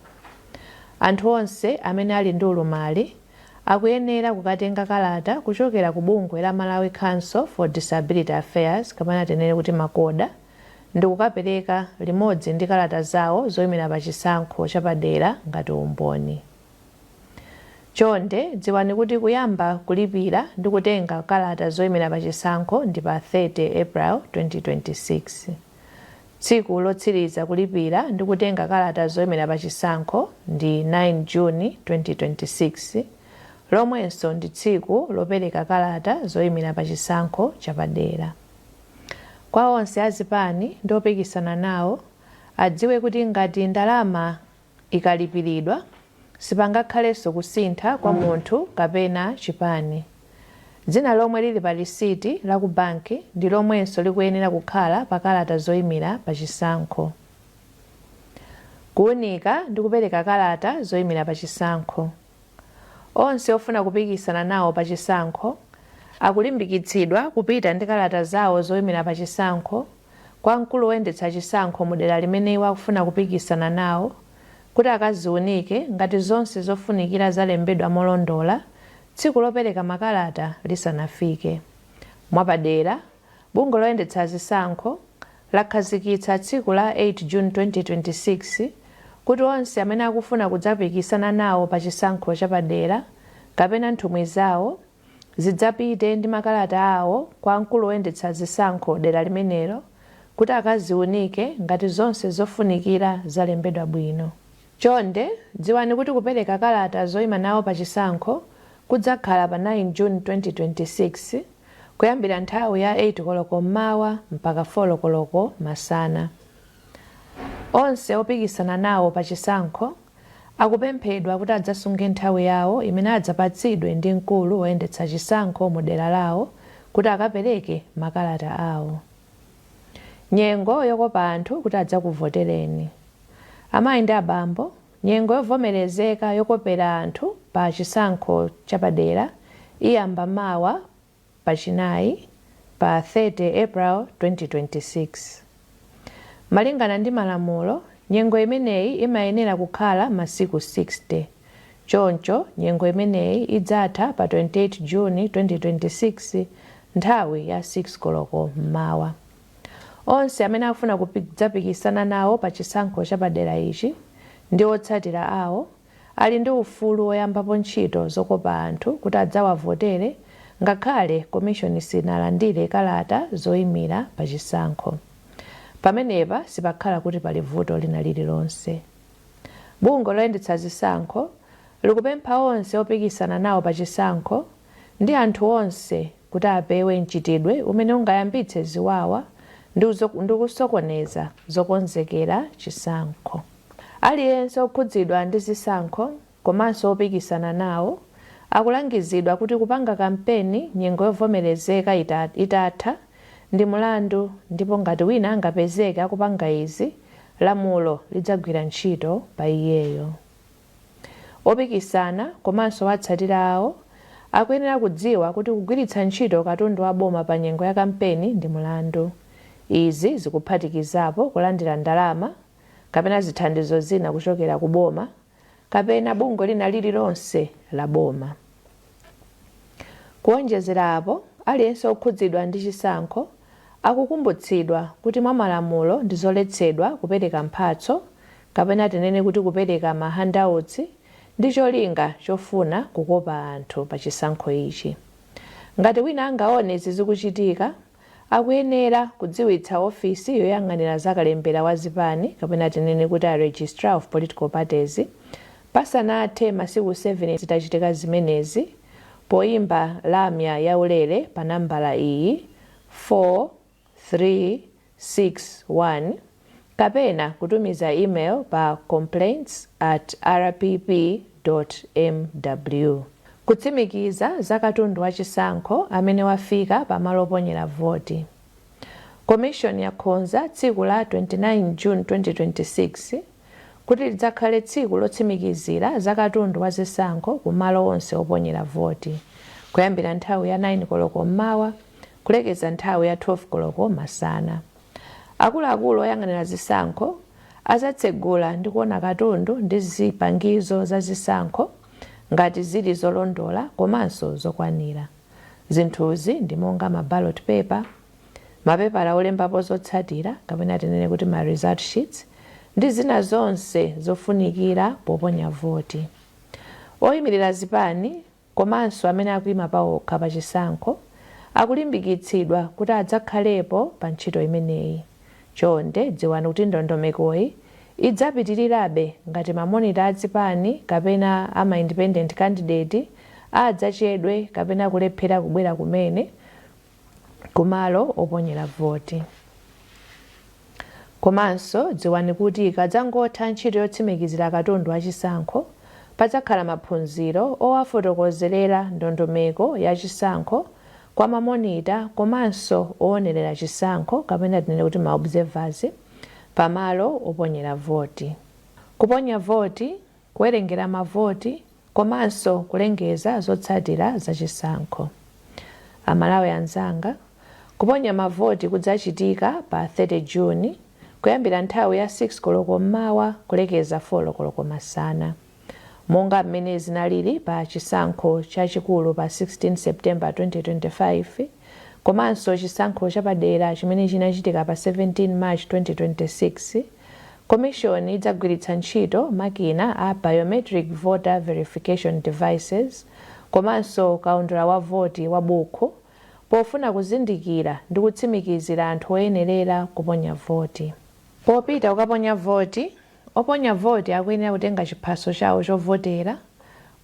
Anthu onse amene ali ndi ulumali akuyenera kukatenga kalata kuchokera ku bungwe la Malawi Council for Disability Affairs, kapena tinene kuti MACODA, ndi kukapereka limodzi ndi kalata zawo zoyimira pa chisankho chapadera ngati umboni. Chonde dziwani kuti kuyamba kulipira ndi kutenga kalata zoyimira pa chisankho ndi pa 30 April 2026. Tsiku lotsiriza kulipira ndi kutenga kalata zoyimira pa chisankho ndi 9 Juni 2026, lomwenso ndi tsiku lopereka kalata zoyimira pa chisankho chapadera. Kwa onse azipani ndi opikisana nawo, adziwe kuti ngati ndalama ikalipiridwa, sipangakhalenso kusintha kwa munthu kapena chipani. Dzina lomwe lili pa lisiti la ku banki ndi lomwenso likuyenera kukhala pa kalata zoyimira pa chisankho. Kuwunika ndi kupereka kalata zoyimira pa chisankho. Onse ofuna kupikisana nawo pa chisankho akulimbikitsidwa kupita ndi kalata zawo zoyimira pa chisankho kwa mkulu woyendetsa chisankho mu dera limene iwo akufuna kupikisana nawo kuti akaziwunike ngati zonse zofunikira zalembedwa molondola tsiku lopereka makalata lisanafike. Mwapadera, bungwe loyendetsa zisankho lakhazikitsa tsiku la 8 June 2026 kuti onse amene akufuna kudzapikisana nawo pa chisankho chapadera kapena nthumwi zawo zidzapite ndi makalata awo kwa mkulu woyendetsa zisankho dera limenelo kuti akaziwunike ngati zonse zofunikira zalembedwa bwino. Chonde dziwani kuti kupereka kalata zoyima nawo pa chisankho kudzakhala pa 9 June 2026 kuyambira nthawi ya 8 koloko mmawa mpaka 4 koloko masana. Onse opikisana nawo pa chisankho akupemphedwa kuti adzasunge nthawi yawo imene adzapatsidwe ndi mkulu woyendetsa chisankho mu dera lawo kuti akapereke makalata awo. Nyengo yokopa anthu kuti adzakuvotereni. Amayi ndi abambo, nyengo yovomerezeka yokopera anthu pa chisankho chapadera iyamba mawa pachinayi pa 30 April 2026. Malingana ndi malamulo, nyengo imeneyi imayenera kukhala masiku 60. Choncho nyengo imeneyi idzatha pa 28 Juni 2026 nthawi ya 6 koloko mmawa. Onse amene akufuna kudzapikisana nawo pa chisankho chapadera ichi ndi otsatira awo ali ndi ufulu woyambapo ntchito zokopa anthu kuti adzawavotere ngakhale komishoni sinalandire kalata zoyimira pa chisankho. Pamenepa sipakhala kuti pali vuto lina lililonse. Bungwe loyendetsa zisankho likupempha onse opikisana nawo pa chisankho ndi anthu onse kuti apewe mchitidwe umene ungayambitse ziwawa ndi kusokoneza zokonzekera chisankho. Aliyense okhudzidwa ndi zisankho komanso opikisana nawo akulangizidwa kuti kupanga kampeni nyengo yovomerezeka itatha ndi mulandu, ndipo ngati wina angapezeke akupanga izi, lamulo lidzagwira ntchito pa iyeyo. Opikisana komanso owatsatira awo akuyenera kudziwa kuti kugwiritsa ntchito katundu wa boma pa nyengo ya kampeni ndi mulandu. Izi zikuphatikizapo kulandira ndalama kapena zithandizo zina kuchokera ku boma kapena bungwe lina lililonse la boma. Kuonjezera apo, aliyense okhudzidwa ndi chisankho akukumbutsidwa kuti mwa malamulo ndi zoletsedwa kupereka mphatso kapena tinene kuti kupereka ma handouts ndi cholinga chofuna kukopa anthu pa chisankho ichi. Ngati wina angaone izi zikuchitika, akuyenera kudziwitsa ofisi yoyang'anira zakalembera wa zipani kapena tinene kuti a Registrar of Political Parties pasanathe masiku 7 zitachitika zimenezi poyimba lamya yaulere pa nambala iyi 4361 kapena kutumiza email pa complaints@rpp.mw. Kutsimikiza za katundu wa chisankho amene wafika pamalo oponyera voti. Komishoni yakonza tsiku la 29 June 2026 kuti lidzakhale tsiku lotsimikizira za katundu wa zisankho ku malo onse oponyera voti kuyambira nthawi ya 9 koloko mmawa kulekeza nthawi ya 12 koloko masana. Akuluakulu oyang'anira zisankho azatsegula ndi kuona katundu ndi zipangizo za zisankho ngati zili zolondola komanso zokwanira. Zinthuzi ndi monga ma ballot paper, mapepala olembapo zotsatira kapena tinene kuti ma result sheets ndi zina zonse zofunikira poponya voti. Oyimirira zipani komanso amene akuyima pawokha pa chisankho akulimbikitsidwa kuti adzakhalepo pa ntchito imeneyi. Chonde dziwani kuti ndondomekoyi idzapitirirabe ngati mamonita azipani kapena ama independent candidate adzachedwe kapena kulephera kubwera kumene kumalo oponyera voti. Komanso dziwani kuti ikadzangotha ntchito yotsimikizira katundu wachisankho, padzakhala maphunziro owafotokozerera ndondomeko ya chisankho kwa mamonita komanso oonerera chisankho kapena tinene kuti ma observers pamalo oponyera voti. Kuponya voti, kuwerengera mavoti komanso kulengeza zotsatira za chisankho. Amalawi anzanga, kuponya mavoti kudzachitika pa 30 Juni kuyambira nthawi ya 6 koloko mmawa kulekeza 4 koloko masana. Monga mmene zinalili pa chisankho chachikulu pa 16 September 2025 komanso chisankho chapadera chimene chinachitika pa 17 March 2026, Komishoni idzagwiritsa ntchito makina a biometric voter verification devices komanso kaundula wa voti wa bukhu pofuna kuzindikira ndi kutsimikizira anthu oyenerera kuponya voti. Popita kukaponya voti, oponya voti akuyenera kutenga chiphaso chawo chovotera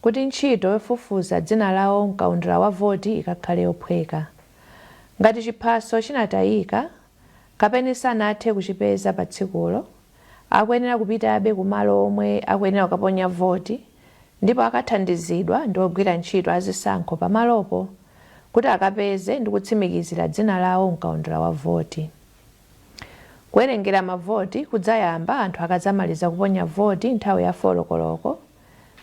kuti ntchito yofufuza dzina lawo mkaundula wa voti ikakhale yophweka. Ngati chiphaso chinatayika kapena sanathe kuchipeza pa tsikulo, akuyenera kupitabe kumalo omwe akuyenera kukaponya voti ndipo akathandizidwa ndi ogwira ntchito azisankho pamalopo kuti akapeze ndi kutsimikizira dzina lawo mkaundula wa voti. Kuwerengera mavoti kudzayamba anthu akadzamaliza kuponya voti nthawi ya 4 koloko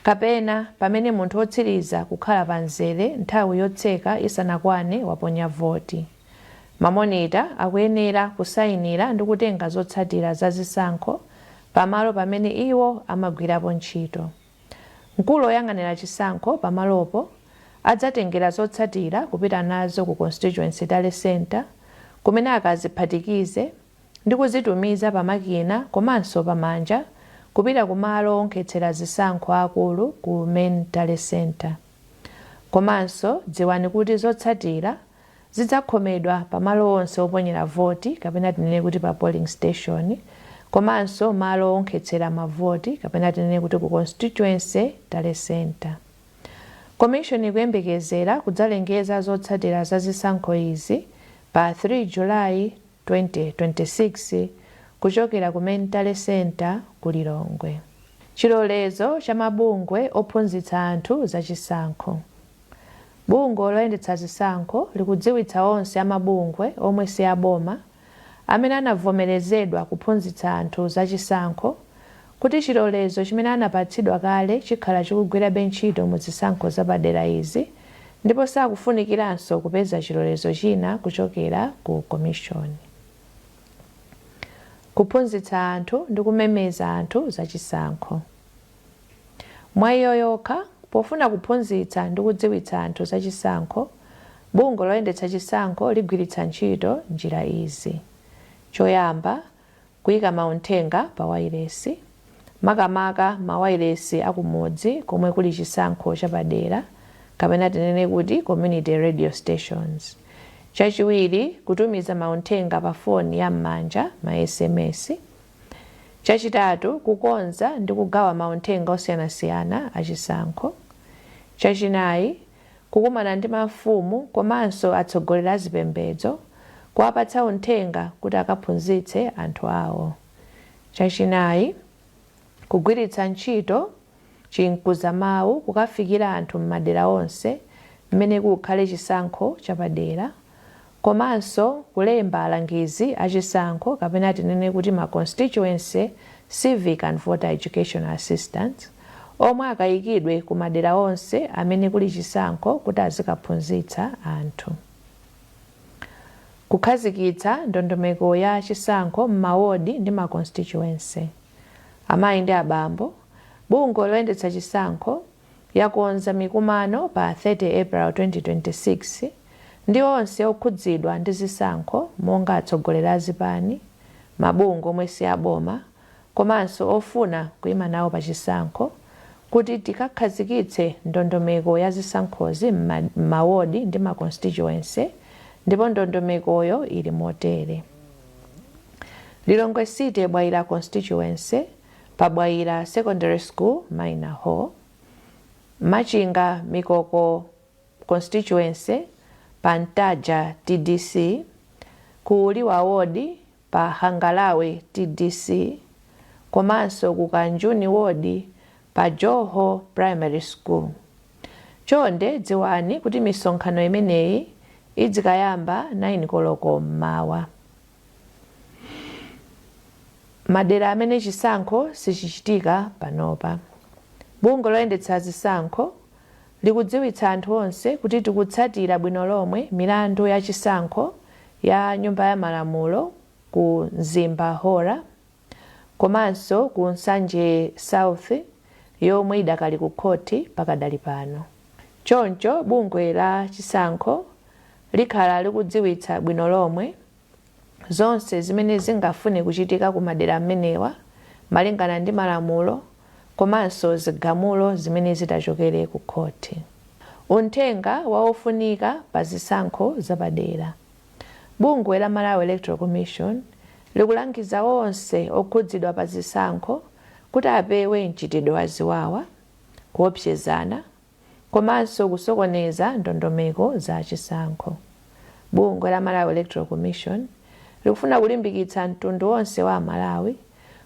kapena pamene munthu wotsiriza kukhala pa mzere nthawi yotseka isanakwane waponya voti. Mamonita akuyenera kusayinira ndi kutenga zotsatira za zisankho pamalo pamene iwo amagwirapo ntchito. Mkulu oyang'anira chisankho pamalopo adzatengera zotsatira kupita nazo ku constituency tally center, kumene akaziphatikize ndi kuzitumiza pamakina komanso pamanja kupita kumalo owonkhetsera zisankho akulu ku main tally center. Komanso dziwani kuti zotsatira zidzakhomedwa pamalo onse oponyera voti, kapena tinene kuti pa polling station, komanso malo owonkhetsera mavoti, kapena tinene kuti ku constituency tally center. Commission ikuyembekezera kudzalengeza zotsatira za zisankho izi pa 3 Julayi 2026 kuchokera ku main tally center ku Lilongwe. Chilolezo cha mabungwe ophunzitsa anthu zachisankho. Bungwe loyendetsa zisankho likudziwitsa onse amabungwe omwe si aboma amene anavomerezedwa kuphunzitsa anthu zachisankho kuti chilolezo chimene anapatsidwa kale chikhala chikugwirabe ntchito mu zisankho zapadera izi, ndipo sakufunikiranso kupeza chilolezo china kuchokera ku komishoni. Kuphunzitsa anthu ndi kumemeza anthu zachisankho. Mwa iyo yokha, pofuna kuphunzitsa ndi kudziwitsa anthu zachisankho, bungwe loyendetsa chisankho ligwiritsa ntchito njira izi. Choyamba, kuyika mauthenga pa wailesi, makamaka mawayilesi akumudzi komwe kuli chisankho chapadera, kapena tinene kuti community radio stations. Chachiwiri, kutumiza mauthenga pa foni ya m'manja, ma SMS. Chachitatu, kukonza ndi kugawa mauthenga osiyanasiyana achisankho. Chachinayi, kukumana ndi mafumu komanso atsogoleri a zipembedzo kuwapatsa uthenga kuti akaphunzitse anthu awo. Chachinayi, kugwiritsa ntchito chinkuzamawu kukafikira anthu m'madera onse mmene kukhale chisankho chapadera, komanso kulemba alangizi achisankho, kapena tinene kuti ma constituency civic and voter education assistants, omwe akayikidwe ku madera onse amene kuli chisankho kuti azikaphunzitsa anthu. Kukhazikitsa ndondomeko ya chisankho m'mawodi ndi ma constituency. Amayi ndi abambo, bungwe loyendetsa chisankho yakonza mikumano pa 30 April 2026 ndi onse okhudzidwa ndi zisankho, monga atsogoleri a zipani, mabungwe omwe si aboma, komanso ofuna kuyima nawo pa chisankho, kuti tikakhazikitse ndondomeko ya zisankhozi m'mawodi ndi ma constituency. Ndipo ndondomekoyo ili motere: Lilongwe City Bwaila constituency, pa Bwaila Secondary School Minor Hall; Machinga Mikoko constituency, pa Ntaja TDC; ku Uliwa ward, pa Hangalawe TDC, komanso ku Kanjuni ward, pa Joho Primary School. Chonde dziwani kuti misonkhano imeneyi idzikayamba 9 koloko mmawa. Madera amene chisankho sichichitika panopa. Bungwe loyendetsa zisankho likudziwitsa anthu onse kuti tikutsatira bwino lomwe milandu ya chisankho ya Nyumba ya Malamulo ku Mzimba Hora komanso ku Nsanje South, yomwe idakali ku khoti pakadali pano. Choncho bungwe la chisankho likhala likudziwitsa bwino lomwe zonse zimene zingafune kuchitika ku madera amenewa malingana ndi malamulo komanso zigamulo zimene zitachokere ku khoti. Uthenga wa ofunika pa zisankho zapadera. Bungwe la Malawi Electoral Commission likulangiza onse okhudzidwa pa zisankho kuti apewe mchitidwe wa ziwawa, kuopsezana komanso kusokoneza ndondomeko za chisankho. Bungwe la Malawi Electoral Commission likufuna kulimbikitsa mtundu wonse wa Amalawi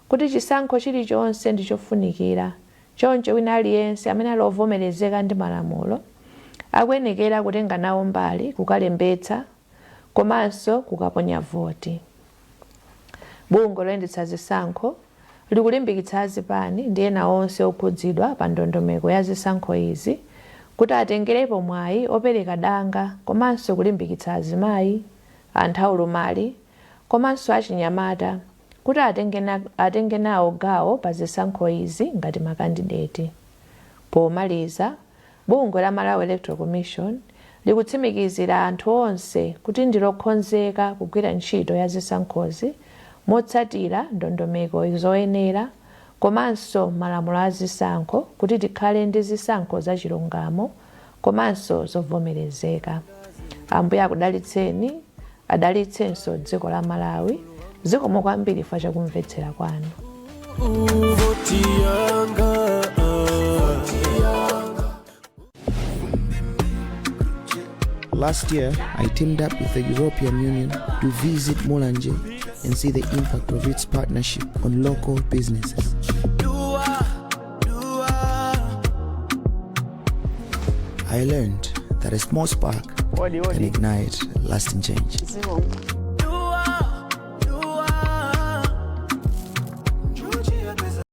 kuti chisankho chilichonse ndi chofunikira. Choncho wina aliyense amene ali ovomerezeka ndi malamulo akuyenekera kutenga nawo mbali kukalembetsa komanso kukaponya voti. Bungwe loyendetsa zisankho likulimbikitsa azipani ndi ena onse okhudzidwa pa ndondomeko ya zisankho izi kuti atengerepo mwayi opereka danga komanso kulimbikitsa azimayi, anthu aulumali komanso achinyamata kuti atenge nawo gawo pa zisankho izi ngati makandideti. Pomaliza, bungwe la Malawi Electoral Commission likutsimikizira anthu onse kuti ndilokonzeka kugwira ntchito ya zisankhozi motsatira ndondomeko zoyenera komanso malamulo a zisankho kuti tikhale ndi zisankho zachilungamo komanso zovomerezeka. Ambuye akudalitseni, adalitsenso dziko la Malawi. Zikomo kwambiri chifukwa chakumvetsera kwanu. Voti yanga. Last year, I teamed up with the European Union to visit Mulanje and see the impact of its partnership on local businesses. Dua, dua. I learned that a small spark can ignite lasting change.